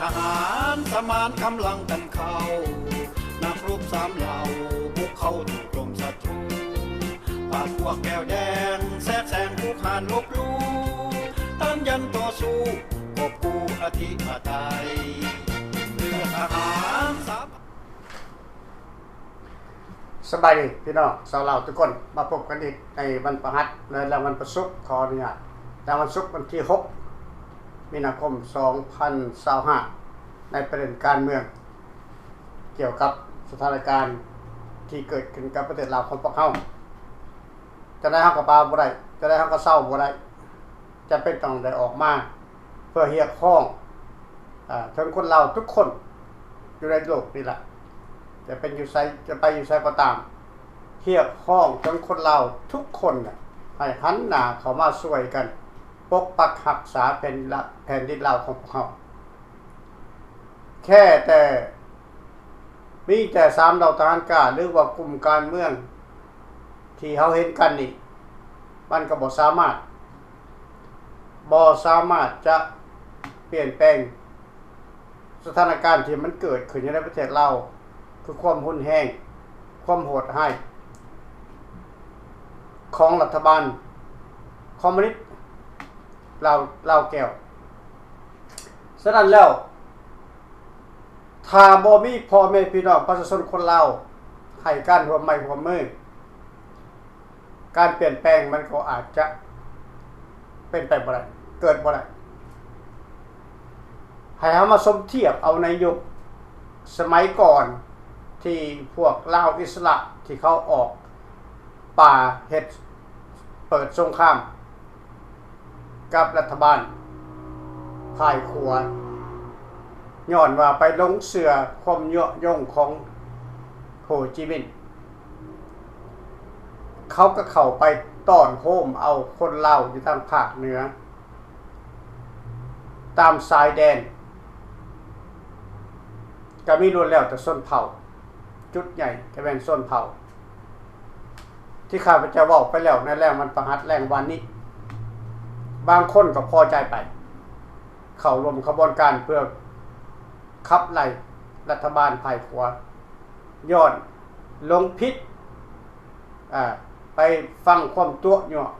ທະຫານສະໝານກຳລັງກັນເຂົ້າ, ນັກຮົບສາມເຫຼົ່າບຸກເຂົ້າໂຈະໂຈມສັດຕູ, ປາດພວກແກວແດງແຊກແຊງ, ປຸກຮານລົບຫຼູ່, ຕ້ານຢັນຕໍ່ສູ້, ກົບກູ້ອະທິປະໄຕ, ເລືອກທະຫານສາມ ສະບາຍດີພີ່ນ້ອງຊາວລາວທຸກຄົນ, ມາພົບກັນອີກໃນວັນພະຫັດ ແລະ ແລະ ວັນພະສຸກ, ຂໍອະນຸຍາດ ໃນວັນສຸກວັນທີຫົກ ມີນາຄົມ ສອງພັນຊາວຫ້າ ໃນປະເດັນການເມືອງ ກ່ຽວກັບສະຖານະການທີ່ເກີດຂຶ້ນກັບປະເທດລາວຂອງພວກເຮົາ. ຈະໄດ້ເຮົາກໍປາບໍ່ໄດ້, ຈະໄດ້ເຮົາກໍເຊົາບໍ່ໄດ້, ຈຳເປັນຕ້ອງໄດ້ອອກມາ ເພື່ອຮຽກຮ້ອງ ອາ ເຖິງຄົນລາວທຸກຄົນຢູ່ໃນໂລກນີ້ລະ, ຈະເປັນຢູ່ໃສ ຈະໄປຢູ່ໃສກໍຕາມ, ຮຽກຮ້ອງເຖິງຄົນລາວທຸກຄົນນະ ໃຫ້ຫັນໜ້າເຂົ້າມາຊ່ວຍກັນປົກປັກຮັກສາແຜ່ນລະ ແຜ່ນດິນລາວຂອງພວກເຮົາ. ແຄ່ແຕ່ມີແຕ່ສາມເຫຼົ່າທະຫານກ້າ ຫຼືວ່າກຸ່ມການເມືອງທີ່ເຮົາເຫັນກັນນີ້ ມັນກໍບໍ່ສາມາດ ບໍ່ສາມາດຈະປ່ຽນແປງສະຖານະການທີ່ມັນເກີດຂຶ້ນຢູ່ໃນປະເທດລາວ ຄືຄວາມຮຸນແຮງ, ຄວາມໂຫດຮ້າຍຂອງລັດຖະບານຄອມມູນິດລາວ ລາວແກ້ວ. ສະນັ້ນແລ້ວ ຖ້າບໍ່ມີພໍ່ແມ່ພີ່ນ້ອງປະຊາຊົນຄົນລາວໃຫ້ການຮ່ວມໄມ້ຮ່ວມມື, ການປ່ຽນແປງມັນກໍອາດຈະເປັນໄປບໍ່ໄດ້, ເກີດບໍ່ໄດ້. ໃຫ້ເຮົາມາສົມທຽບເອົາໃນຍຸກສະໄໝກ່ອນ ທີ່ພວກລາວອິດສະຫຼະທີ່ເຂົາອອກປ່າເຮັດ ເປີດສົງຄາມ ກັບລັດຖະບານຝ່າຍຂວາ ຍ້ອນວ່າໄປຫຼົງເຊື່ອຄວາມຍຸຍົງຂອງໂຮຈິມິນ. ເຂົາກໍເຂົ້າໄປຕ້ອນໂຮມເອົາຄົນລາວຢູ່ທາງພາກເໜືອ ຕາມຊາຍແດນ ກໍມີລ້ວນແລ້ວແຕ່ຊົນເຜົ່າ, ຈຸດໃຫຍ່ກໍແມ່ນຊົນເຜົ່າ ທີ່ຂ້າພະເຈົ້າເວົ້າໄປແລ້ວໃນແລງວັນພະຫັດແລງວານນີ້. ບາງຄົນກໍພໍໃຈໄປ ເຂົ້າຮ່ວມຂະບວນການເພື່ອຂັບໄລ່ລັດຖະບານຝ່າຍຂວາ ຍ້ອນຫຼົງຜິດ ອາ ໄປຟັງຄວາມຕົວະຍົວະ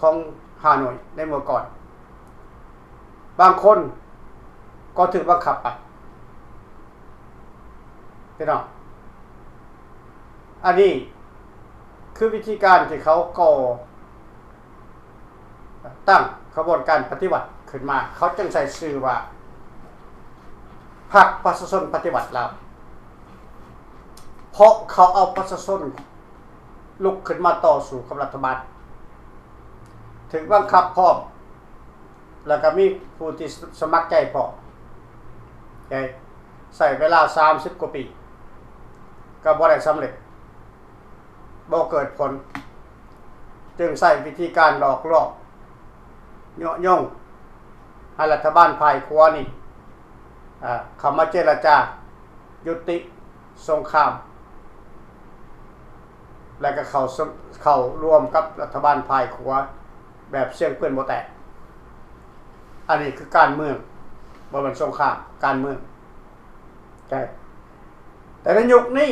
ຂອງຮ່າໂນ້ຍໃນເມື່ອກ່ອນ. ບາງຄົນກໍຖືກບັງຄັບໄປ. ພີ່ນ້ອງ, ອັນນີ້ຄືວິທີການທີ່ເຂົາກໍ່ຕັ້ງຂະບວນການປະຕິວັດຂຶ້ນມາ, ເຂົາຈຶ່ງໃສ່ຊື່ວ່າພັກປະຊາຊົນປະຕິວັດລາວ, ເພາະເຂົາເອົາປະຊາຊົນລຸກຂຶ້ນມາຕໍ່ສູ້ກັບລັດຖະບານ, ຖືກບັງຄັບພ້ອມ. ແລ້ວກໍມີຜູ້ທີ່ສະໝັກໃຈພ້ອມ, ໃຊ້ເວລາສາມສິບກວ່າປີ ກໍບໍ່ໄດ້ສຳເລັດ, ບໍ່ເກີດຜົນ, ຈຶ່ງໃຊ້ວິທີການຫຼອກຫຼອກ ຍຸຍົງໃຫ້ລັດຖະບານຝ່າຍຂວານີ້ ເຂົ້າມາເຈລະຈາ ຍຸຕິສົງຄາມ ແລ້ວກໍເຂົ້າ ເຂົ້າຮ່ວມກັບລັດຖະບານຝ່າຍຂວາແບບສຽງປືນບໍ່ແຕກ. ອັນນີ້ຄືການເມືອງ, ບໍ່ແມ່ນສົງຄາມ, ການເມືອງ. ແຕ່ໃນຍຸກນີ້,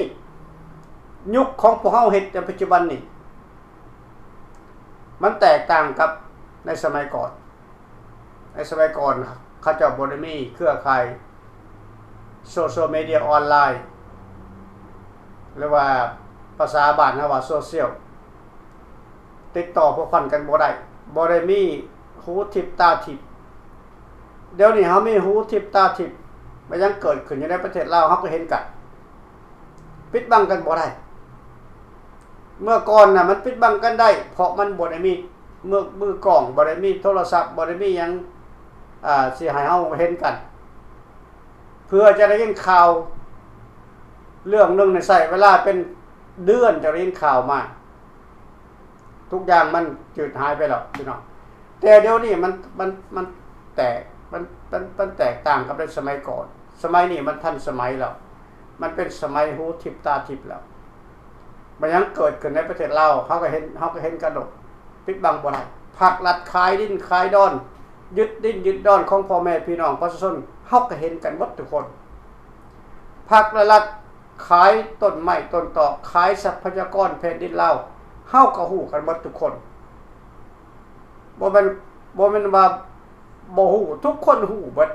ຍຸກຂອງພວກເຮົາເຮັດໃນປັດຈຸບັນນີ້ ມັນແຕກຕ່າງກັບໃນສະໄໝກ່ອນ. ໃນສະໄໝກ່ອນ ເຂົາເຈົ້າບໍ່ໄດ້ມີເຄືອຂ່າຍໂຊຊຽວເມເດຍອອນລາຍ ຫຼືວ່າພາສາບ້ານເຮົາວ່າໂຊຊຽວ, ຕິດຕໍ່ພົວພັນກັນບໍ່ໄດ້, ບໍ່ໄດ້ມີຫູທິບຕາທິບ. ດຽວນີ້ເຮົາມີຫູທິບຕາທິບ, ມັນຫຍັງເກີດຂຶ້ນຢູ່ໃນປະເທດລາວ ເຮົາກໍເຫັນກັນ, ປິດບັງກັນບໍ່ໄດ້. ເມື່ອກ່ອນນະ ມັນປິດບັງກັນໄດ້ ເພາະມັນບໍ່ໄດ້ມີມື ມືກ້ອງ, ບໍ່ໄດ້ມີໂທລະສັບ, ບໍ່ໄດ້ມີຫຍັງ ອ່າ ຊິໃຫ້ເຮົາເຫັນກັນ. ເພື່ອຈະໄດ້ຍິນຂ່າວເລື່ອງໜຶ່ງນີ້ ໃຊ້ເວລາເປັນເດືອນຈະໄດ້ຍິນຂ່າວມາ. ທຸກຢ່າງມັນຈືດຫາຍໄປແລ້ວພີ່ນ້ອງ. ແຕ່ດຽວນີ້ມັນ ມັນ ມັນແຕກ ມັນ ມັນ ມັນແຕກຕ່າງກັບໃນສະໄໝກ່ອນ. ສະໄໝນີ້ມັນທັນສະໄໝແລ້ວ, ມັນເປັນສະໄໝຫູທິບຕາທິບແລ້ວ. ມັນຫຍັງເກີດຂຶ້ນໃນປະເທດລາວ ເຮົາກໍເຫັນ ເຮົາກໍເຫັນກັນໂລດ, ປິດບັງບໍ່ໄດ້. ພັກລັດຂາຍດິນຂາຍດອນ, ຍຶດດິນຍຶດດອນຂອງພໍ່ແມ່ພີ່ນ້ອງປະຊາຊົນ ເຮົາກໍເຫັນກັນໝົດທຸກຄົນ. ພັກ ແລະ ລັດຂາຍຕົ້ນໄມ້ຕົ້ນຕອກ, ຂາຍຊັບພະຍາກອນແຜ່ນດິນລາວ, ເຮົາກໍຮູ້ກັນໝົດທຸກຄົນ. ບໍ່ແມ່ນ ບໍ່ແມ່ນວ່າບໍ່ຮູ້, ທຸກຄົນຮູ້ເບິດ.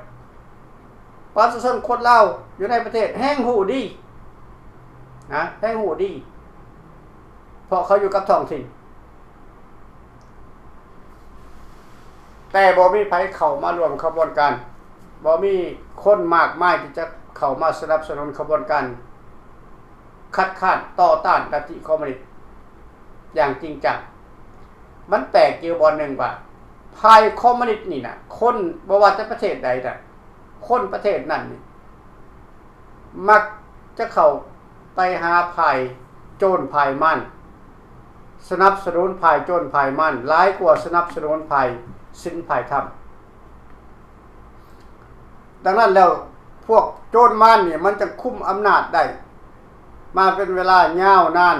ປະຊາຊົນຄົນລາວຢູ່ໃນປະເທດແຮ່ງຮູ້ດີນະ, ແຮ່ງຮູ້ດີ ເພາະເຂົາຢູ່ກັບທ້ອງຖິ່ນ. ແຕ່ບໍ່ມີໃຜເຂົ້າມາຮ່ວມຂະບວນການ, ບໍ່ມີຄົນມາກມາຍທີ່ຈະເຂົ້າມາສະໜັບສະໜູນຂະບວນການຄັດຄ້ານຕໍ່ຕ້ານລັດທິຄອມມູນິດຢ່າງຈິງຈັງ. ມັນແປກຢູ່ບ່ອນໜຶ່ງວ່າ ຝ່າຍຄອມມູນິດນີ້ນະ, ຄົນ ບໍ່ວ່າແຕ່ປະເທດໃດນະ, ຄົນປະເທດນັ້ນນີ້ ມັກຈະເຂົ້າໄປຫາຝ່າຍໂຈນຝ່າຍມານ, ສະໜັບສະໜູນຝ່າຍໂຈນຝ່າຍມານ ຫຼາຍກວ່າສະໜັບສະໜູນຝ່າຍສິນຝ່າຍທຳ. ດັ່ງນັ້ນແລ້ວ ພວກໂຈນມານນີ້ມັນຈະຄຸມອຳນາດໄດ້ມາເປັນເວລາຍາວນານ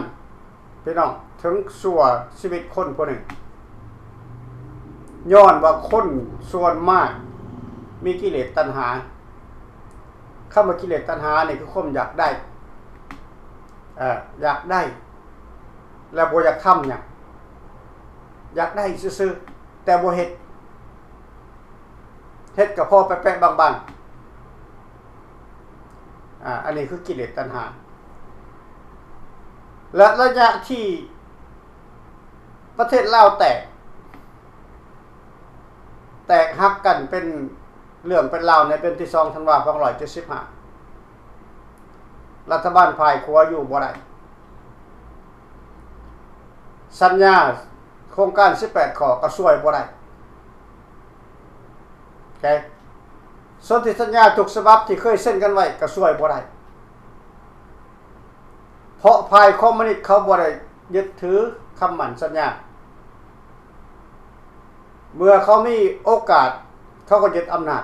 ພີ່ນ້ອງ, ເຖິງຊົ່ວຊີວິດຄົນຜູ້ໜຶ່ງ. ຍ້ອນວ່າຄົນສ່ວນມາກມີກິເລດຕັນຫາ. ຄຳວ່າກິເລດຕັນຫານີ້ຄືຄວາມຢາກໄດ້, ເອີ ຢາກໄດ້ ແລ້ວບໍ່ຢາກທຳຫຍັງ, ຢາກໄດ້ຊື່ໆ ແຕ່ບໍ່ເຮັດ, ເຮັດກໍພໍແປະໆບາງໆ. ອາ ອັນນີ້ຄືກິເລດຕັນຫາ. ແລະ ໄລຍະທີ່ປະເທດລາວແຕກ, ແຕກຫັກກັນເປັນເລື່ອງເປັນລາວໃນເປັນທີສອງທັນວາ ສອງພັນເຈັດຮ້ອຍເຈັດສິບຫ້າ ລັດຖະບານຝ່າຍຂວາຢູ່ບໍ່ໄດ້, ສັນຍາໂຄງການສິບແປດຂໍ້ກໍຊ່ວຍບໍ່ໄດ້. ໂອເຄ, ສົນທິສັນຍາທຸກສະບັບທີ່ເຄີຍເຊັນກັນໄວ້ກໍຊ່ວຍບໍ່ໄດ້, ເພາະຝ່າຍຄອມມູນິດເຂົາບໍ່ໄດ້ຍຶດຖືຄຳໝັ້ນສັນຍາ. ເມື່ອເຂົາມີໂອກາດ ເຂົາກໍຍຶດອຳນາດ.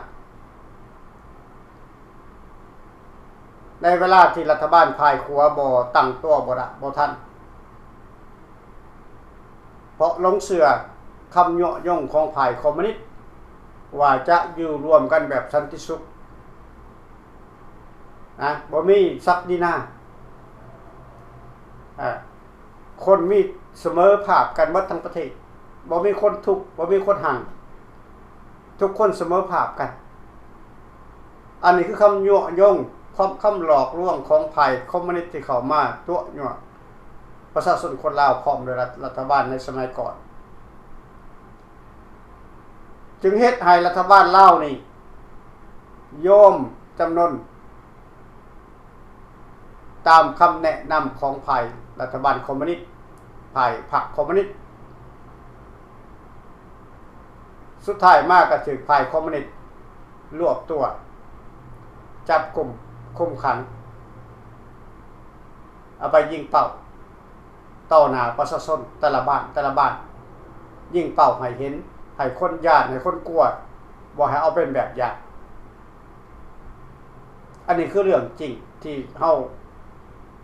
ໃນເວລາທີ່ລັດຖະບານຝ່າຍຂວາບໍ່ຕັ້ງຕົວບໍ່ໄດ້ ບໍ່ທັນ, ເພາະຫຼົງເຊື່ອຄຳຍົວະຍົງຂອງຝ່າຍຄອມມູນິດວ່າຈະຢູ່ຮ່ວມກັນແບບສັນຕິສຸກນະ, ບໍ່ມີສັກດີນາ, ອາ ຄົນມີສະເໝີພາບກັນໝົດທັງປະເທດ, ບໍ່ມີຄົນທຸກ ບໍ່ມີຄົນຮັ່ງ, ທຸກຄົນສະເໝີພາບກັນ. ອັນນີ້ຄືຄຳຍົວະຍົງ, ຄຳ ຄຳຫຼອກລວງຂອງຝ່າຍຄອມມູນິດທີ່ເຂົ້າມາຕົວະຍົວະປະຊາຊົນຄົນລາວພ້ອມດ້ວຍລັດ ລັດຖະບານໃນສະໄໝກ່ອນ. ຈຶ່ງເຮັດໃຫ້ລັດຖະບານລາວນີ້ຍອມຈຳນົນຕາມຄຳແນະນຳຂອງຝ່າຍລັດຖະບານຄອມມູນິດ, ຝ່າຍພັກຄອມມູນິດ. ສຸດທ້າຍມາກໍຖືກຝ່າຍຄອມມູນິດລວບຕົວ, ຈັບກຸມ, ຄຸມຂັງ, ເອົາໄປຍິງເປົ້າ ຕໍ່ໜ້າປະຊາຊົນແຕ່ລະບ້ານ ແຕ່ລະບ້ານ, ຍິງເປົ້າໃຫ້ເຫັນ, ໃຫ້ຄົນຢ້ານ, ໃຫ້ຄົນກົວ, ບໍ່ໃຫ້ເອົາເປັນແບບຢ່າງ. ອັນນີ້ຄືເລື່ອງຈິງທີ່ເຮົາ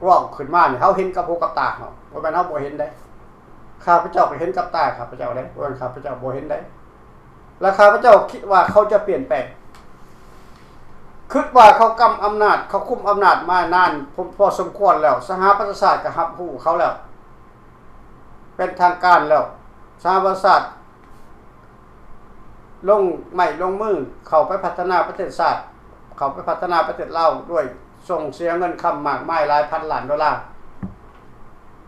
ເວົ້າຂຶ້ນມານີ້, ເຮົາເຫັນກັບຫູກັບຕາເຮົາ, ບໍ່ແມ່ນເຮົາບໍ່ເຫັນເດ້. ຂ້າພະເຈົ້າກໍເຫັນກັບຕາຂ້າພະເຈົ້າເດ້, ບໍ່ແມ່ນຂ້າພະເຈົ້າບໍ່ເຫັນເດ້. ແລະ ຂ້າພະເຈົ້າຄິດວ່າເຂົາຈະປ່ຽນແປງ, ຄິດວ່າເຂົາກຳອຳນາດ, ເຂົາຄຸມອຳນາດມານານພໍ ພໍສົມຄວນແລ້ວ, ສະຫະປະຊາຊາດກໍຮັບຮູ້ເຂົາແລ້ວ ເປັນທາງການແລ້ວ. ສະຫະປະຊາຊາດລົງໄມ້ລົງມືເຂົ້າໄປພັດທະນາປະເທດຊາດ, ເຂົ້າໄປພັດທະນາປະເທດລາວ ດ້ວຍສົ່ງເສຍເງິນຄຳມາກມາຍຫຼາຍພັນລ້ານໂດລາ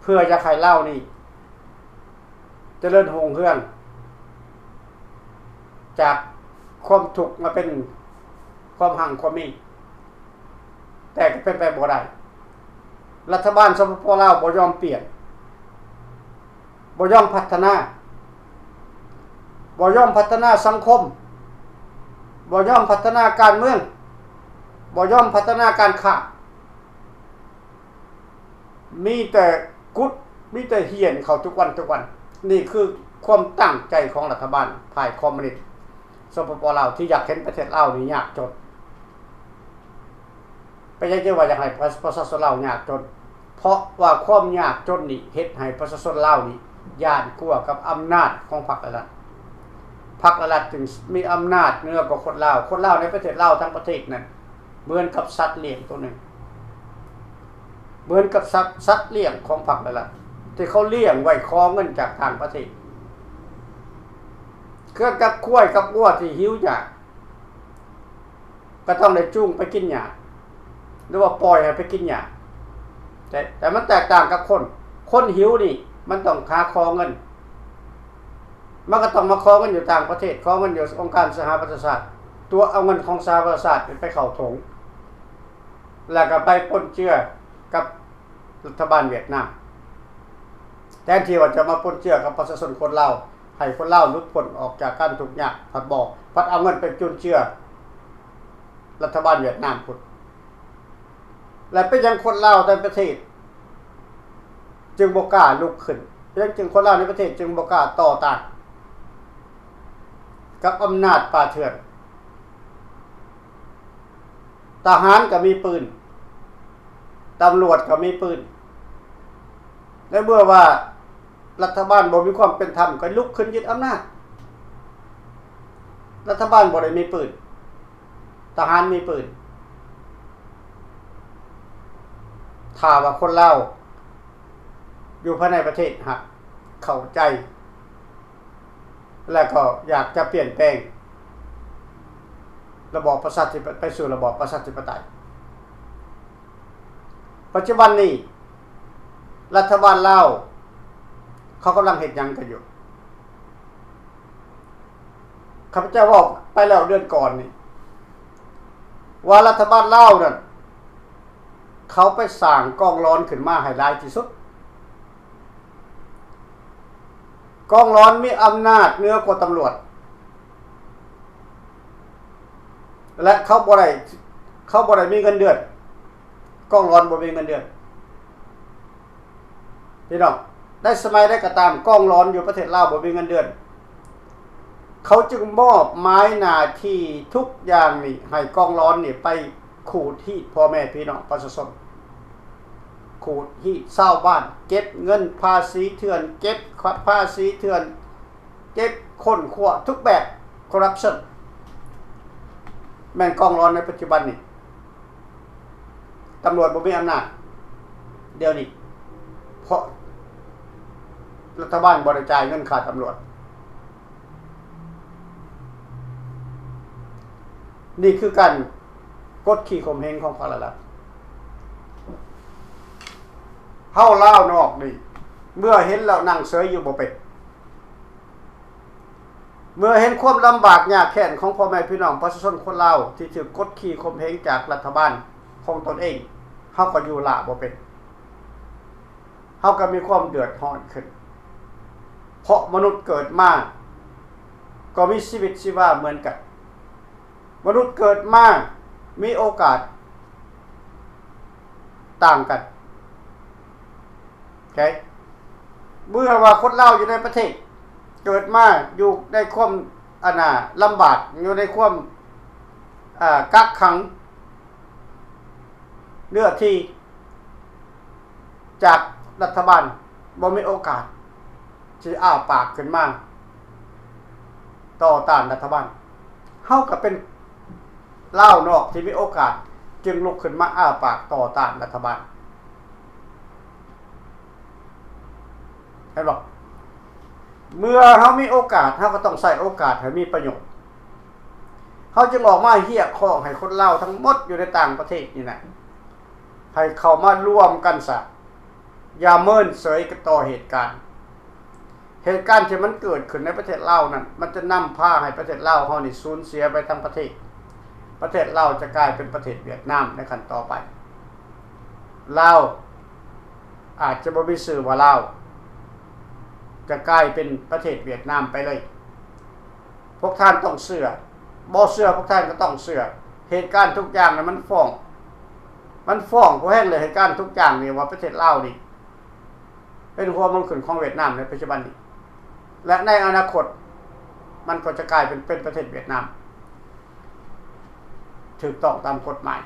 ເພື່ອຢາກໃຫ້ລາວນີ້ ຈະເລີນຮຸ່ງເຮືອງ ຈາກຄວາມທຸກມາເປັນຄວາມຮັ່ງຄວາມມີ, ແຕ່ກໍເປັນໄປບໍ່ໄດ້. ລັດຖະບານ ສປປ ລາວ ບໍ່ຍອມປ່ຽນ, ບໍ່ຍອມພັດທະນາ, ບໍ່ຍອມພັດທະນາສັງຄົມ, ບໍ່ຍອມພັດທະນາການເມືອງ, ບໍ່ຍອມພັດທະນາການຄ້າ. ມີແຕ່ກຸດ, ມີແຕ່ຫ້ຽນເຂົ້າທຸກວັນ, ທຸກວັນ. ນີ້ຄືຄວາມຕັ້ງໃຈຂອງລັດຖະບານຝ່າຍຄອມມູນິດ ສປປ ລາວ ທີ່ຢາກເຫັນປະເທດລາວນີ້ຍາກຈົນ. ເປັນຫຍັງຈຶ່ງວ່າຢາກໃຫ້ປະຊາ ປະຊາຊົນລາວຍາກຈົນ? ເພາະວ່າຄວາມຍາກຈົນນີ້ເຮັດໃຫ້ປະຊາຊົນລາວນີ້ຢ້ານກົວກັບອຳນາດຂອງພັກ ແລະ ລັດ. ພັກລັດໆຈຶ່ງມີອຳນາດເໜືອກວ່າຄົນລາວ. ຄົນລາວໃນປະເທດລາວທັງປະເທດນັ້ນ ເໝືອນກັບສັດລ້ຽງໂຕໜຶ່ງ, ເໝືອນກັບສັດ ສັດລ້ຽງຂອງພັກລັດໆ ທີ່ເຂົາລ້ຽງໄວ້ຂໍເງິນຈາກຕ່າງປະເທດ. ຄືກັບຄວາຍກັບງົວທີ່ຫິວຫຍ້າ ກໍຕ້ອງໄດ້ຈູງໄປກິນຫຍ້າ ຫຼືວ່າປ່ອຍໃຫ້ໄປກິນຫຍ້າ. ແຕ່ ແຕ່ມັນແຕກຕ່າງກັບຄົນ, ຄົນຫິວນີ້ມັນຕ້ອງຫາຂໍເງິນ, ມັນກໍຕ້ອງມາຂໍເງິນຢູ່ຕ່າງປະເທດ, ຂໍເງິນຢູ່ອົງການສະຫະປະຊາຊາດ, ຕົວະເອົາເງິນຂອງສະຫະປະຊາຊາດໄປເຂົ້າຖົງ ແລ້ວກໍໄປປົນເຈືອກັບລັດຖະບານຫວຽດນາມ ແທນທີ່ວ່າຈະມາປົນເຈືອກັບປະຊາຊົນຄົນລາວ ໃຫ້ຄົນລາວຫຼຸດພົ້ນອອກຈາກການທຸກຍາກ, ພັດບໍ່, ພັດເອົາເງິນໄປຈຸນເຈືອລັດຖະບານຫວຽດນາມພຸ້ນ. ແລະ ເປັນຫຍັງຄົນລາວໃນປະເທດຈຶ່ງບໍ່ກ້າລຸກຂຶ້ນ? ເປັນຫຍັງຈຶ່ງຄົນລາວໃນປະເທດຈຶ່ງບໍ່ກ້າຕໍ່ຕ້ານກັບອຳນາດປ່າເຖື່ອນ? ທະຫານກໍມີປືນ, ຕຳຫຼວດກໍມີປືນ. ໃນເມື່ອວ່າລັດຖະບານບໍ່ມີຄວາມເປັນທຳ ກໍລຸກຂຶ້ນຍຶດອຳນາດ. ລັດຖະບານບໍ່ໄດ້ມີປືນ, ທະຫານມີປືນ. ຖ້າວ່າຄົນລາວຢູ່ພາຍໃນປະເທດຫາກເຂົ້າໃຈ ແລະ ກໍຢາກຈະປ່ຽນແປງລະບອບປະຊາທິປະ ໄປສູ່ລະບອບປະຊາທິປະໄຕ. ປັດຈຸບັນນີ້ ລັດຖະບານລາວເຂົາກຳລັງເຮັດຫຍັງກັນຢູ່? ຂ້າພະເຈົ້າເວົ້າໄປແລ້ວເດືອນກ່ອນນີ້ ວ່າລັດຖະບານລາວນັ້ນ ເຂົາໄປສ້າງກອງຫຼອນຂຶ້ນມາໃຫ້ຫຼາຍທີ່ສຸດ. ກອງຫຼອນມີອຳນາດເໜືອກວ່າຕຳຫຼວດ ແລະ ເຂົາບໍ່ໄດ້ ເຂົາບໍ່ໄດ້ມີເງິນເດືອນ, ກອງຫຼອນບໍ່ມີເງິນເດືອນ. ພີ່ນ້ອງ, ໃນສະໄໝໃດກໍຕາມ ກອງຫຼອນຢູ່ປະເທດລາວບໍ່ມີເງິນເດືອນ, ເຂົາຈຶ່ງມອບໝາຍໜ້າທີ່ທຸກຢ່າງນີ້ໃຫ້ກອງຫຼອນນີ້ໄປ ຂູດຮີດພໍ່ແມ່ພີ່ນ້ອງປະຊາຊົນ, ຂູດຮີດຊາວບ້ານ, ເກັບເງິນພາສີເຖື່ອນ, ເກັບພາສີເຖື່ອນ, ເກັບຄົ້ນຄວ້າທຸກແບບ corruption ແມ່ນກອງຫຼອນໃນປັດຈຸບັນນີ້. ຕຳຫຼວດບໍ່ມີອຳນາດດຽວນີ້ ເພາະລັດຖະບານບໍ່ໄດ້ຈ່າຍເງິນຄ່າຕຳຫຼວດ. ນີ້ຄືການກົດຂີ່ຂົ່ມເຫງຂອງພາກລັດ. ເຮົາລາວນອກນີ້ ເມື່ອເຫັນແລ້ວນັ່ງເສີຍຢູ່ບໍ່ເປັນ. ເມື່ອເຫັນຄວາມລຳບາກຍາກແຄ້ນຂອງພໍ່ແມ່ພີ່ນ້ອງປະຊາຊົນຄົນລາວ ທີ່ຖືກກົດຂີ່ຂົ່ມເຫງຈາກລັດຖະບານຂອງຕົນເອງ, ເຮົາກໍຢູ່ຫຼ້າບໍ່ເປັນ. ເຮົາກໍມີຄວາມເດືອດຮ້ອນຂຶ້ນ ເພາະມະນຸດເກີດມາກໍມີຊີວິດຊີວາເໝືອນກັນ. ມະນຸດເກີດມາມີໂອກາດຕ່າງກັນ. ໂອເຄ ເມື່ອວ່າຄົນລາວຢູ່ໃນປະເທດ ເກີດມາຢູ່ໃນຄວາມ ອັນນ່າ ລຳບາກ, ຢູ່ໃນຄວາມ ອາ ກັກຂັງເນື້ອທີ່ ຈາກລັດຖະບານ ບໍ່ມີໂອກາດທີ່ອ້າປາກຂຶ້ນມາຕໍ່ຕ້ານລັດຖະບານ. ເຮົາກໍເປັນລາວນອກທີ່ມີໂອກາດ ຈຶ່ງລຸກຂຶ້ນມາອ້າປາກຕໍ່ຕ້ານລັດຖະບານ. ເຫັນບໍ່? ເມື່ອເຮົາມີໂອກາດ ເຮົາກໍຕ້ອງໃຊ້ໂອກາດໃຫ້ມີປະໂຫຍດ. ເຮົາຈຶ່ງອອກມາຮຽກຮ້ອງໃຫ້ຄົນລາວທັງໝົດຢູ່ໃນຕ່າງປະເທດນີ້ນະ ໃຫ້ເຂົ້າມາລວມກັນຊະ, ຢ່າເມີນເສີຍກັບຕໍ່ເຫດການ. ເຫດການທີ່ມັນເກີດຂຶ້ນໃນປະເທດລາວນັ້ນ ມັນຈະນຳພາໃຫ້ປະເທດລາວເຮົານີ້ສູນເສຍໄປທັງປະເທດ. ປະເທດລາວຈະກາຍເປັນປະເທດຫວຽດນາມໃນຂັ້ນຕໍ່ໄປ. ລາວອາດຈະບໍ່ມີຊື່ວ່າລາວ, ຈະກາຍເປັນປະເທດຫວຽດນາມໄປເລີຍ. ພວກທ່ານຕ້ອງເຊື່ອ, ບໍ່ເຊື່ອພວກທ່ານກໍຕ້ອງເຊື່ອ. ເຫດການທຸກຢ່າງນັ້ນມັນຟ້ອງ, ມັນຟ້ອງພໍແຮງເລີຍ. ເຫດການທຸກຢ່າງນີ້ວ່າປະເທດລາວນີ້ເປັນຫົວເມືອງຂຶ້ນຂອງຫວຽດນາມໃນປັດຈຸບັນນີ້ ແລະ ໃນອະນາຄົດມັນກໍຈະກາຍເປັນ, ເປັນປະເທດຫວຽດນາມ ຖືກຕ້ອງຕາມກົດໝາຍ.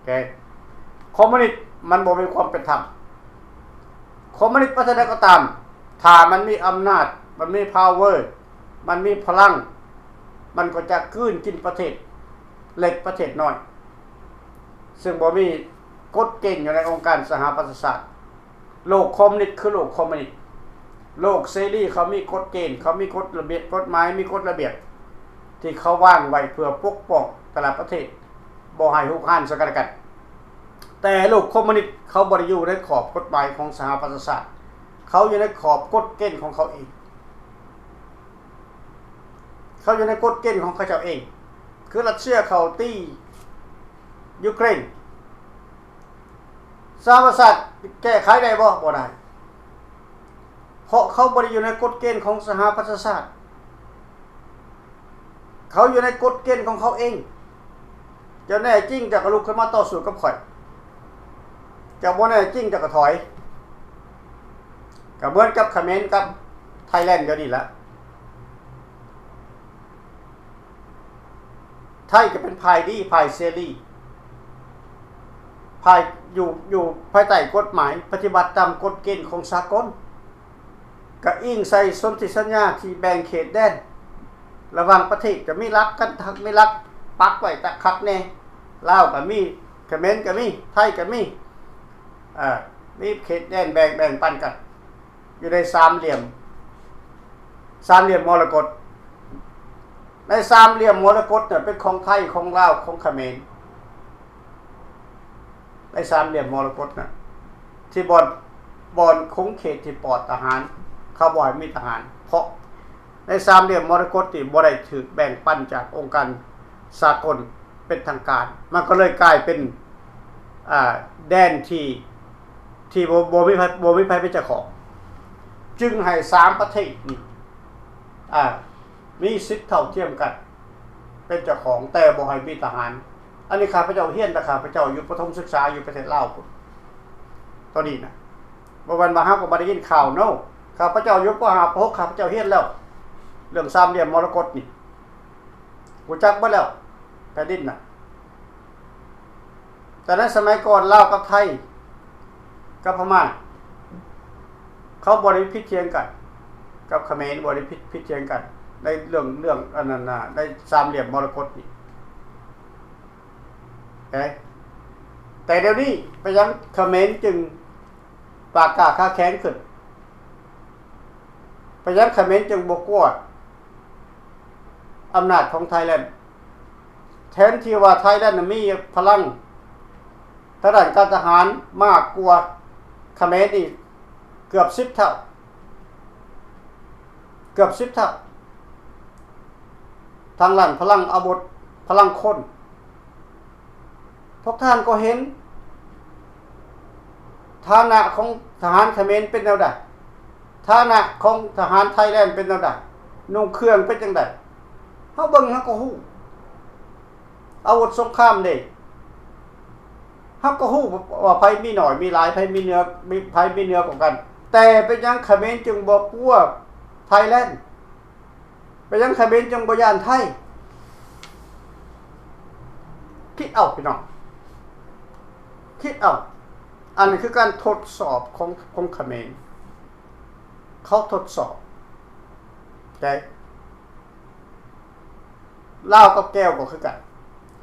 ແກ ຄອມມູນິດມັນບໍ່ມີຄວາມເປັນທຳ. ຄອມມູນິດປະເທດໃດກໍຕາມ ຖ້າມັນມີອຳນາດ ມັນມີພາວເວີ ມັນມີພະລັງ ມັນກໍຈະກືນກິນປະເທດເລັກປະເທດນ້ອຍ ເຊິ່ງບໍ່ມີກົດເກນຢູ່ໃນອົງການສະຫະປະຊາຊາດ. ໂລກຄອມມູນິດຄືໂລກຄອມມູນິດ. ໂລກເສລີເຂົາມີກົດເກນ, ເຂົາມີກົດລະບຽບ, ກົດໝາຍ, ມີກົດລະບຽບທີ່ເຂົາວາງໄວ້ເພື່ອປົກປ້ອງແຕ່ລະປະເທດ ບໍ່ໃຫ້ຮຸກຮານເຊິ່ງກັນແລະກັນ. ແຕ່ໂລກຄອມມູນິດເຂົາບໍ່ໄດ້ຢູ່ໃນຂອບກົດໝາຍຂອງສະຫະປະຊາຊາດ, ເຂົາຢູ່ໃນຂອບກົດເກນຂອງເຂົາເອງ. ເຂົາຢູ່ໃນກົດເກນຂອງເຂົາເຈົ້າເອງ. ຄືຣັດເຊຍເຂົາຕີຢູເຄຣນ, ສະຫະປະຊາຊາດແກ້ໄຂໄດ້ບໍ່? ບໍ່ໄດ້. ເພາະເຂົາບໍ່ໄດ້ຢູ່ໃນກົດເກນຂອງສະຫະປະຊາຊາດ. ເຂົາຢູ່ໃນກົດເກນຂອງເຂົາເອງ. ເຈົ້າແນ່ຈິງເຈົ້າກໍລຸກຂຶ້ນມາຕໍ່ສູ້ກັບຂ້ອຍ. ເຈົ້າບໍ່ແນ່ຈິງເຈົ້າກໍຖອຍ. ກໍເໝືອນກັບຂະເໝນກັບໄທແລນດ໌ດຽວນີ້ລະ. ໄທກໍເປັນຝ່າຍດີ, ຝ່າຍເສລີ, ຝ່າຍຢູ່, ຢູ່ພາຍໃຕ້ກົດໝາຍ, ປະຕິບັດຕາມກົດເກນຂອງສາກົນ, ກໍອີງໃສ່ສົນທິສັນຍາທີ່ແບ່ງເຂດແດນລະຫວ່າງປະເທດ, ກໍມີຫຼັກກັນ, ມີຫຼັກປັກໄວ້ຄັກແນ່. ລາວກໍມີ, ຂະເໝນກໍມີ, ໄທກໍມີ, ເອີ, ມີເຂດແດນແບ່ງ, ແບ່ງປັນກັນ. ຢູ່ໃນສາມຫຼ່ຽມ, ສາມຫຼ່ຽມມໍລະກົດ. ໃນສາມຫຼ່ຽມມໍລະກົດນະ ເປັນຂອງໄທ, ຂອງລາວ, ຂອງຂະເໝນ. ໃນສາມຫຼ່ຽມມໍລະກົດນະ ທີ່ບ່ອນ, ບ່ອນຂົງເຂດທີ່ປອດທະຫານ, ເຂົາບໍ່ໃຫ້ມີທະຫານ, ເພາະໃນສາມຫຼ່ຽມມໍລະກົດນີ້ບໍ່ໄດ້ຖືກແບ່ງປັນຈາກອົງການສາກົນ ເປັນທາງການ, ມັນກໍເລີຍກາຍເປັນ, ອ່າ, ແດນທີ່, ທີ່ບໍ່, ບໍ່ມີໃຜ, ບໍ່ມີໃຜເປັນເຈົ້າຂອງ, ຈຶ່ງໃຫ້ສາມປະເທດນີ້, ອ່າ, ມີສິດເທົ່າທຽມກັນເປັນເຈົ້າຂອງ, ແຕ່ບໍ່ໃຫ້ມີທະຫານ. ອັນນີ້ຂ້າພະເຈົ້າຮຽນ, ແຕ່ຂ້າພະເຈົ້າຢູ່ປະຖົມສຶກສາຢູ່ປະເທດລາວພຸ້ນ, ຕອນນີ້ນະ, ບໍ່ແມ່ນວ່າເຮົາກໍບໍ່ໄດ້ຍິນຂ່າວ, no. ຂ້າພະເຈົ້າຢູ່ ປໍຫ້າ ປໍຫົກ ຂ້າພະເຈົ້າຮຽນແລ້ວ, ເລື່ອງສາມຫຼ່ຽມມໍລະກົດນີ້. ຮູ້ຈັກເບິດແລ້ວ ແຜ່ນດິນນະ. ແຕ່ໃນສະໄໝກ່ອນ ລາວກັບໄທ ກັບພະມ້າ ເຂົາບໍ່ໄດ້ຜິດຖຽງກັນ, ກັບຂະເໝນບໍ່ໄດ້ຜິດ, ຜິດຖຽງກັນໃນເລື່ອງ, ເລື່ອງອັນນັ້ນນະ, ໃນສາມຫຼ່ຽມມໍລະກົດນີ້. ແຕ່, ແຕ່ດຽວນີ້ ເປັນຫຍັງຂະເໝນຈຶ່ງປາກກ້າຂາແຂງຂຶ້ນ? ເປັນຫຍັງຂະເໝນຈຶ່ງບໍ່ກົວອຳນາດຂອງໄທແລນ? ແທນທີ່ວ່າໄທແລນນະມີພະລັງທາງດ້ານການທະຫານມາກກວ່າຂະເໝນອີກເກືອບສິບເທົ່າ, ເກືອບສິບເທົ່າ, ທາງດ້ານພະລັງອາວຸດ, ພະລັງຄົນ. ພວກທ່ານກໍເຫັນຖານະຂອງທະຫານຂະເໝນເປັນແນວໃດ, ຖານະຂອງທະຫານໄທແລນເປັນແນວໃດ, ນຸ່ງເຄື່ອງເປັນຈັ່ງໃດ, ເຮົາເບິ່ງເຮົາກໍຮູ້. ອາວຸດສົງຄາມເດ້ ເຮົາກໍຮູ້ວ່າໃຜມີໜ້ອຍມີຫຼາຍ, ໃຜມີເໜືອ, ມີ, ໃຜມີເໜືອກວ່າກັນ. ແຕ່ເປັນຫຍັງຂະເໝນຈຶ່ງບໍ່ກົວໄທແລນ? ເປັນຫຍັງຂະເໝນຈຶ່ງບໍ່ຢ້ານໄທ? ຄິດເອົາ ພີ່ນ້ອງ, ຄິດເອົາ. ອັນນີ້ຄືການທົດສອບຂອງ, ຂອງຂະເໝນ. ເຂົາທົດສອບໄດ້. ລາວກັບແກວກໍຄືກັນ,